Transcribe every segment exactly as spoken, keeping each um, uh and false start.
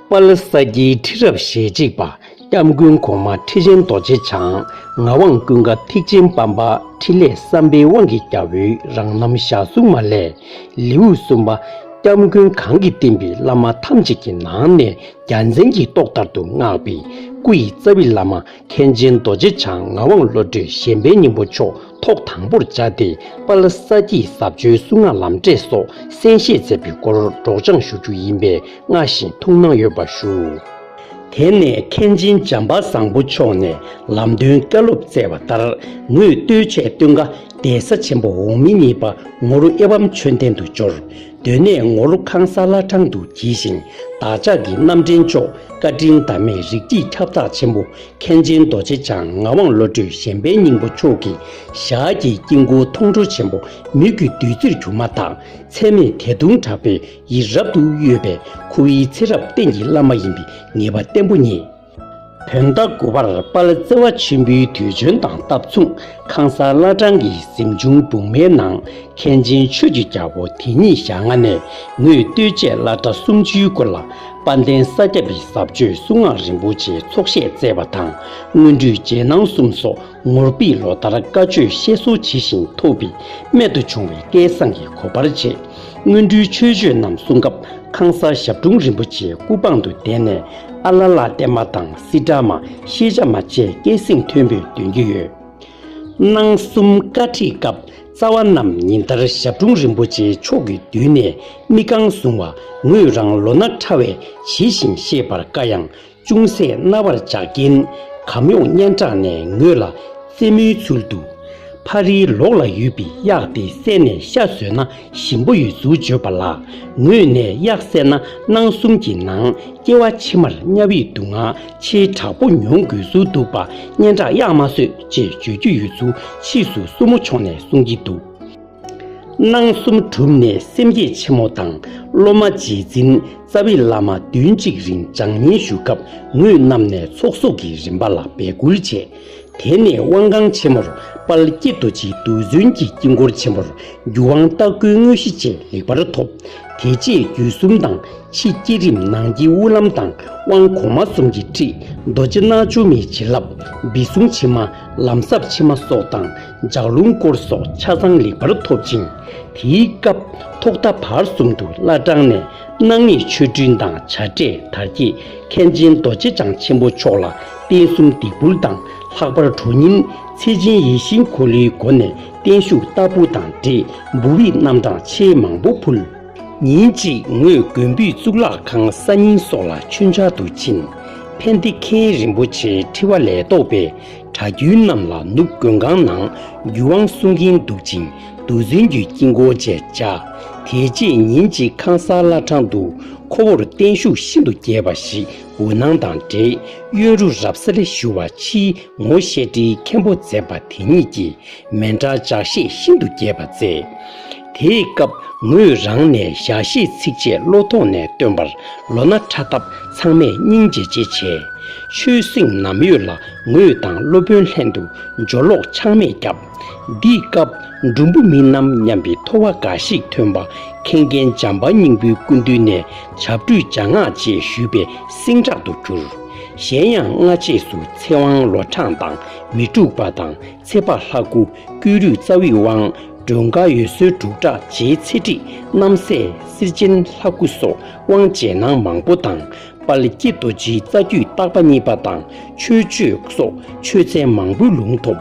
དཔལ་ས་སྐྱའི་ཁྲི་རབས་ཞེ་གཅིག་པ་སྐྱབས་མགོན་གོང་མ་ཁྲི་ཆེན་རྡོ་རྗེ་འཆང་ངག་དབང་ཀུན་དགའ་ཐེག་ཆེན་དཔལ་འབར་འཕྲིན་ལས་བསམ་འཕེལ་དབང་གི་རྒྱལ་པོའི་རང་རྣམ་ཞལ་གསུང་མ་ལས། ལེའུ་གསུམ་པ། སྐྱབས་མགོན་གང་གིས་བསྟེན་པའི་བླ་མ་ཐམས་ཅད་ཀྱི་ནང་ནས་རྒྱལ་མཚན་གྱི་ཏོག་ལྟར་དུ་བསྔགས་པའི་སྐུ་ཡི་རྩ་བའི་བླ་མ་མཁན་ཆེན་རྡོ་རྗེ་འཆང་ངག་དབང་བློ་གྲོས་གཞན་ཕན་སྙིང་པོ་མཆོག་ཐོག་དང་པོར་སྦྱར་ཏེ། དཔལ་ས་སྐྱའི་ཟབ་ཆོས་གསུང་ངག་ལམ་འབྲས་སོགས་གསན་བཞེས་མཛད་པའི་སྐོར་སྒྲོག་སྦྱང་ཞུ་རྒྱུ་ཡིན་པས། སྔ་བཞིན་ཐུགས་སྣང་ཡོད་པ་ཞུ། དེ་ནས་མཁན་ཆེན་བྱམས་པ་བཟང་པོ་མཆོག་ནས་ལམ་སྟོན་བཀའ་སློབ་སྩལ་བ་ལྟར། ངོས་སྟོད་ཆས་སྟོན་ཁ་གདན་ས་ཆེན་པོ་འོག་མིན་གཉིས་པ་ངོར་ཨེ་བམ་མཆོད་རྟེན་དུ་འབྱོར། སྡོད་གནས་ངོར་ཁང་གསར་བླ་བྲང་དུ་གྱིས་ཤིང་། བདག་ཅག་གི་རྣམ་འདྲེན་མཆོག་བཀའ་དྲིན་ཟླ་མེད་རིགས་ཀྱི་ཁྱབ་བདག་ཆེན་པོ་མཁན་ཆེན་རྡོ་རྗེ་འཆང་ངག་དབང་བློ་གྲོས་གཞན་ཕན་སྙིང་པོ་མཆོག་གི་ཞལ་གྱི་དཀྱིལ་འཁོར་མཐོང་གྲོལ་ཆེན་པོ་མིག་གི་བདུད་རྩིར་གྱུར་མ་ཐག་ཚད་མེད་དད་གདུང་དྲག་པོས་ཡིད་རབ་ཏུ་གཡོས་པས། ཁོ་བོའི་ཚེ་རབས་གཏན་གྱི་བླ་མ་ཡིན་པའི་ངེས་པ་བརྟན་པོ་རྙེད། བོད་ཟླ་དགུ་པར་དཔལ་བརྩེ་བ་ཆེན་པོའི་དུས་ཆེན་དང་སྟབས་མཚུངས། ཁང་གསར་བླ་བྲང་གི་གཟིམ་ཆུང་སྦུག་མའི་ནང་མཁན་ཆེན་ཆོས་ཀྱི་རྒྱལ་པོ་དེ་ཉིད་ཞལ་སྔ་ནས་ངོས་སྟོད་ཆས་བླ་གྲྭ་སུམ་ཅུའི་སྐོར་ལ་དཔལ་ལྡན་ས་སྐྱ་པའི་ཟབ་ཆོས་གསུང་ངག་རིན་པོ་ཆེའི་ཚོགས་བཤད་སྩལ་བ་དང་། སྔོན་འགྲོའི་རྗེས་གནང་གསུམ་སོགས་ངོར་པའི་ལོ་ལྟར་བཀའ་ཆོས་བཤད་སྲོལ་ཇི་བཞིན་ཐོབ་པའི་རྨད་དུ་བྱུང་བའི་སྐལ་བཟང་གི་གོ་འཕར་བཅས། སྔོན་འགྲོའི་ཆོས་སྤྱོད་རྣམས་གསུང་སྐབས། ཁང་གསར་ཞབས་དྲུང་རིན་པོ་ཆེའི་སྐུ་པང་དུ་བསྡད་ནས། ཨ་ལ་ལ་བརྟན་མ་དང་སི་ཏྲ་མ་ཤེས་བྱ་མ་བཅས་སྐད་གསེང་མཐོན་པོས་འདོན་གྱི་ཡོད། གནང་གསུམ་བཀའ་ཁྲིད་སྐབས། རྩ་བ་རྣམས་ཉིན་ལྟར་ཞབས་དྲུང་རིན་པོ་ཆེ་མཆོག་གི་མདུན་ནས་དམིགས་རྐང་གསུང་བ། ངོས་རང་ལོ་ན་ཕྲ་བས་ཇི་བཞིན་ཤེས་པར་དཀའ་ཡང་། ཅུང་ཟད་རྣ་བར་འཇགས་རྐྱེན། གམ་ཡོང་སྙན་གྲགས་ནས་ངོས་ལ་རྩེད་མོའི་ཚུལ་དུ། ཕ་རིའི་ལོགས་ལ་ཡོད་པའི་གཡག་དེ་བསད་ནས་ཤ་ཟོས་ན་ཞིམ་པོ་ཡོད་ཚུལ་བརྗོད་པ་ལ། ངོས་ནས་གཡག་བསད་ན་གནང་གསུམ་གྱི་ནང་སྐྱེ་བ་ཕྱི་མར་དམྱལ་བའི་སྡུག་བསྔལ་ཆེས་དྲག་པོ་མྱོང་དགོས་ཚུལ་འདུག་པ། སྙན་གྲགས་གཡག་མ་ཟོས་ཅེས་བརྗོད་རྒྱུ་ཡོད་ཚུལ་ཕྱིས་སུ་སྲུ་མོ་མཆོག་ནས་གསུང་གི་འདུག། གནང་གསུམ་གྲུབ་ནས་སེམས་བསྐྱེད་ཆེན་མོ་དང་སློབ་མ་རྗེས་འཛིན་རྩ་བའི་བླ་མ་བདུན་གཅིག་རིང་བགྲང་གཉེན་ཞུ་སྐབས། ངོས་རྣམས་ནས་ཚོགས་གསོག་གི་རིམ་པ་ལ་འབད་སྐུལ་བྱས། དེ་ནས་དབང་ཁང་ཆེན་མོར་དཔལ་ཀྱེ་རྡོ་རྗེའི་གདུང་བརྩོན་གྱི་དཀྱིལ་འཁོར་ཆེན་པོར་རྒྱུ་དབང་ལྟ་སྐུལ་དངོས་གཞི་བཅས་ལེགས་པར་ཐོབ། དེ་རྗེས་བརྒྱུད་གསུམ་དང་། ཕྱི་བསྐྱེད་རིམ་ནང་བསྐྱེད་དབུ་ལམ་དང་དབང་གོང་མ་གསུམ་གྱི་ཁྲིད། རྡོ་རྗེ་རྣལ་འབྱོར་མའི་བྱིན་རླབས། འབིགས་གསུམ་ཕྱི་མ། ལམ་ཟབ་ཕྱི་མ་སོགས་དང་ལྗགས་ལུང་སྐོར་སོགས་ཆ་ཚང་ལེགས་པར་ཐོབ་ཅིང་། དེའི་སྐབས་ཐོག་མཐའ་བར་གསུམ་དུ་བླ་བྲང་ནས་སྣང་ངེས་ཆོས་སྤྲུལ་དང་བྱ་བྲལ་དར་རྒྱས་མཁན་ཆེན་རྡོ་རྗེ་འཆང་ཆེན་པོ་མཆོག་ལ་རྟེན་གསུམ་སྡིག་འབུལ་དང་། ལྷག་པར་གྲོ་ཉིན་ཚེ་ཆེན་ཡིད་བཞིན་འཁོར་ལོའི་སྒོ་ནས་བརྟན་བཞུགས་ལྟ་བུ་དང་འབྲེལ་འབུལ་བའི་རྣམ་གྲངས་ཆེས་མང་པོ་ཕུལ། ཉིན་གཅིག་ངོས་དགོན་པའི་གཙུག་ལག་ཁང་གསར་རྙིང་སོགས་ལ་མཆོད་མཇལ་དུ་ཕྱིན། ཕན་བདེ་མཁན་རིན་པོ་ཆེའི་ཁྲི་བ་ལས་ཐོག་པས་གྲྭ་རྒྱུན་རྣམས་ལ་ནུབ་མགོན་ཁང་ནང་རྒྱུ་དབང་གསུང་གིན་འདུག་ཅིང་། གདུང་བརྩོན་གྱི་དཀྱིལ་འཁོར་བཅས་མཇལ། དེ་རྗེས་ཉིན་གཅིག་ཁང་གསར་བླ་བྲང་དུ་ཁོ་བོར་བརྟན་བཞུགས་ཤིན་ཏུ་རྒྱས་པ་ཞིག་འོད་སྣང་དང་འབྲེལ་གཡོན་རུ་རབ་གསལ་ཞུ་བ་ཕྱིའི་ངོ་ཤེས་བྲིས་མཁན་པོ་མཛད་པ་དེ་ཉིད་ཀྱིས། མཎྜལ་ལྗགས་བཤད་ཤིན་ཏུ་རྒྱས་པ་མཛད། དེའི་སྐབས་ངོས་རང་ནས་ཞལ་བཞེས་ཚིགས་བཅད་བློ་ཐོག་ནས་བཏོན་པར་ལོ་ན་ཕྲ་སྟབས་ཚང་མས་སྙིང་རྗེ་ཆེ་བྱས། ཆོས་སེང་ནམ་ཡོད་ལ་ངོས་དང་སློབ་དཔོན་ལྷན་དུ་སྦྱོར་ཀློག་ཆག་མེད་བརྒྱབ། འདིའི་སྐབས་འབྲུམ་བུ་མིན་ནམ་སྙམ་པའི་ཐོར་བ་འགའ་ཞིག་ཐོན་པ་མཁན་རྒན་བྱམས་པ་སྙིང་པོའི་སྐུ་མདུན་ནས་བྱབས་ཁྲུས་ལྗགས་སྔགས་བཅས་ཞུས་པས་སེང་དྲག་ཏུ་གྱུར། གཞན་ཡང་སྔ་རྗེས་སུ་ཚེ་དབང་ལོ་གྲངས་དང་མི་འཁྲུགས་པ་དང་། ཚེ་དཔག་ལྷ་སྐུ། ཀུན་རིག་རྩ་བའི་དབང་། མགྲོན་ཁང་འོད་གསལ་འབྲུག་གྲགས། རྗེའི་ཚེ་ཁྲིད། རྣམ་སྲས་གསེར་ཆེན་ལྷ་སྐུ་སོགས་དབང་རྗེས་གནང་མང་པོ་དང་། དཔལ་ཀྱེ་རྡོ་རྗེའི་རྩ་རྒྱུད་བརྟག་པ་གཉིས་པ་དང་ཆོས་སྤྱོད་སོགས་ཆོས་ཚན་མང་པོའི་ལུང་ཐོབ།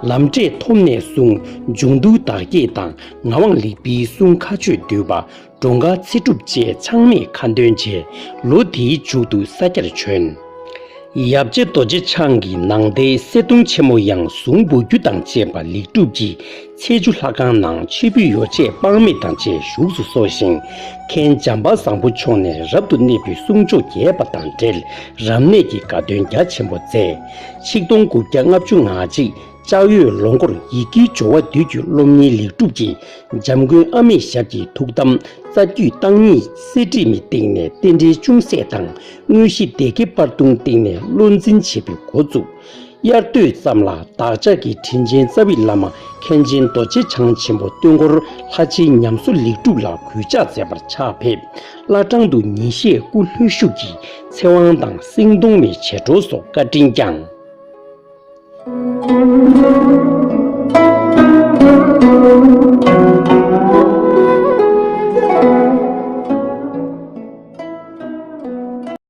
ལམ་འབྲས་ཐོབ་ནས་བཟུང་འབྱུང་འདུལ་བདག་བསྐྱེད་དང་ངག་དབང་ལེགས་པའི་གསུང་མཁའ་སྤྱོད་བསྡུས་པ། མགྲོན་ཁང་ཚེ་སྒྲུབ་བཅས་ཚང་མས་ཁ་འདོན་བྱས། ལོ་དེའི་མཇུག་ཏུ་ས་སྐྱར་བྱོན། ཡབ་རྗེ་རྡོ་རྗེ་འཆང་གི་ནང་བསྟན་གསེར་གདུང་ཆེན་མོ་ཡང་གཟུངས་འབུལ་རྒྱུ་དང་བཅས་པ་ལེགས་གྲུབ་ཀྱིས་ཚེ་ཆུ་ལྷ་ཁང་ནང་ཆེ་བུའི་ཡོ་བྱད་དཔག་མེད་དང་བཅས་བཞུགས་སུ་གསོལ་ཞིང་། མཁན་བྱམས་པ་བཟང་པོ་མཆོག་ནས་རབ་ཏུ་གནས་པའི་གསུང་ཆོག་རྒྱས་པ་དང་འབྲེལ་རབ་གནས་ཀྱི་དགའ་སྟོན་རྒྱ་ཆེན་པོ་མཛད། ཆིག་སྟོང་དགུ་བརྒྱ་ལྔ་བཅུ་ང་གཅིག་ལྕགས་ཡོས་ལོ་འགོར་ཡི་གེའི་སྦྱོར་བ་འདུས་ཀྱི་སློབ་གཉེར་ལེགས་གྲུབ་ཀྱིས་འཇམ་མགོན་ཨ་མེས་ཞབས་ཀྱི་ཐུགས་དམ་རྩ་རྒྱུད་བརྟག་གཉིས་གསེར་བྲིས་མའི་སྟེང་ནས་རྟེན་འབྲེལ་ཅུང་ཟད་དང་། དངོས་གཞི་སྡེ་དགེ་པར་ཐུང་སྟེང་ནས་བློ་འཛིན་བྱེད་པའི་འགོ་བཙུགས། དབྱར་སྟོད་ཙམ་ལ་བདག་ཅག་གི་དྲིན་ཅན་རྩ་བའི་བླ་མ་ མཁན་ཆེན་རྡོ་རྗེ་འཆང་ཆེན་པོ་སྟོན་འཁོར་ལྷ་རྗེའི་ཉམས་གསོ་ལེགས་གྲུབ་ལ་གུས་ཕྱག་མཛད་པར་ཕྱག་ཕེབས། བླ་བྲང་དུ་ཉིན་ཤས་སྐུ་ལྷོད་བཞུགས་ཀྱིས་ཚེ་དབང་དང་སེང་གདོང་མའི་བྱད་སྒྲོགས་སོགས་བཀའ་དྲིན་བསྐྱངས།